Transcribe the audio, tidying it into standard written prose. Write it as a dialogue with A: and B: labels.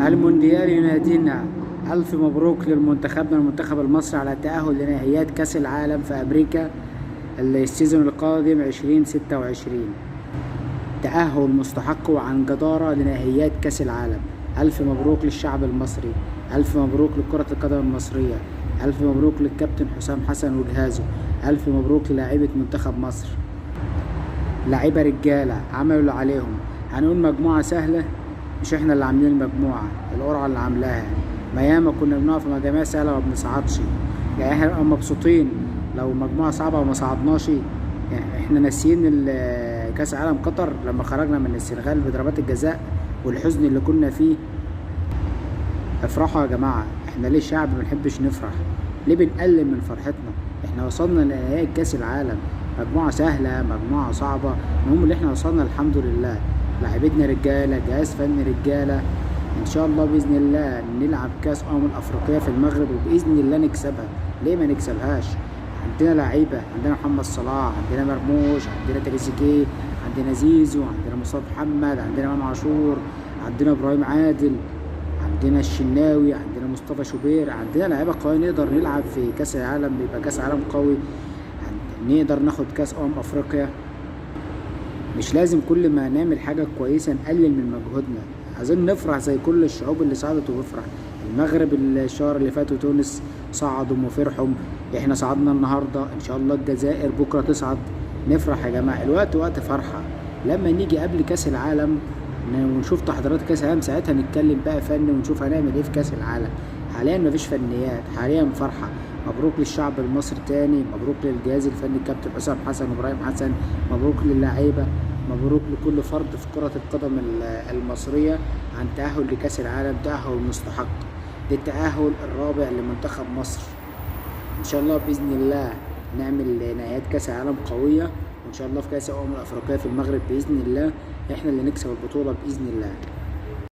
A: المونديال ينادينا. ألف مبروك للمنتخبنا المنتخب المصري على التأهل لنهائيات كأس العالم في أمريكا ال season القادم 2026. تأهل مستحق وعن جدارة لنهائيات كأس العالم. ألف مبروك للشعب المصري، ألف مبروك لكرة القدم المصرية، ألف مبروك للكابتن حسام حسن وجهازه، ألف مبروك للاعيبة منتخب مصر. لعيبة رجالة عملوا اللي عليهم. هنقول مجموعة سهلة؟ مش احنا اللي عاملين المجموعة، القرعة اللي عاملاها. ما ياما كنا بنقف في مجاميع سهلة وما بنصعدش، يعني احنا نبقى مبسوطين لو مجموعة صعبة وما صعدناش. يعني احنا ناسيين كأس عالم قطر لما خرجنا من السنغال بضربات الجزاء والحزن اللي كنا فيه. افرحوا يا جماعة، احنا ليه شعب ما بنحبش نفرح؟ ليه بنقلل من فرحتنا؟ احنا وصلنا لنهائي كأس العالم، مجموعة سهلة مجموعة صعبة، المهم اللي احنا وصلنا الحمد لله. لعيبتنا رجالة، جهاز فني رجالة، ان شاء الله بإذن الله نلعب كأس الأفريقية في المغرب وبإذن الله نكسبها. ليه ما نكسبهاش؟ عندنا لعيبة، عندنا محمد صلاح، عندنا مرموش، عندنا تريزيجيه، عندنا زيزو، عندنا مصطفى محمد، عندنا امام عاشور، عندنا ابراهيم عادل، عندنا الشناوي، عندنا مصطفى شوبير، عندنا لعيبة قوية نقدر نلعب في كاس العالم، بيبقى كاس عالم قوي، نقدر ناخد كاس افريقيا. مش لازم كل ما نعمل حاجة كويسة نقلل من مجهودنا، عايزين نفرح زي كل الشعوب اللي صعدت وبفرح. المغرب الشهر اللي فات وتونس صعدوا وفرحوا، احنا صعدنا النهارده، ان شاء الله الجزائر بكره تصعد. نفرح يا جماعة، الوقت وقت فرحه. لما نيجي قبل كاس العالم ونشوف تحضيرات كاس العالم ساعتها نتكلم بقى فن ونشوف هنعمل ايه في كاس العالم. حاليا مفيش فنيات، حاليا فرحه. مبروك للشعب المصري تاني، مبروك للجهاز الفني الكابتن حسام حسن وابراهيم حسن، مبروك للاعيبه، مبروك لكل فرد في كرة القدم المصرية عن تأهل لكأس العالم، تأهل مستحق. ده التأهل الرابع لمنتخب مصر. إن شاء الله بإذن الله نعمل نهائيات كأس العالم قوية، وإن شاء الله في كأس الأمم الأفريقية في المغرب بإذن الله إحنا اللي نكسب البطولة بإذن الله.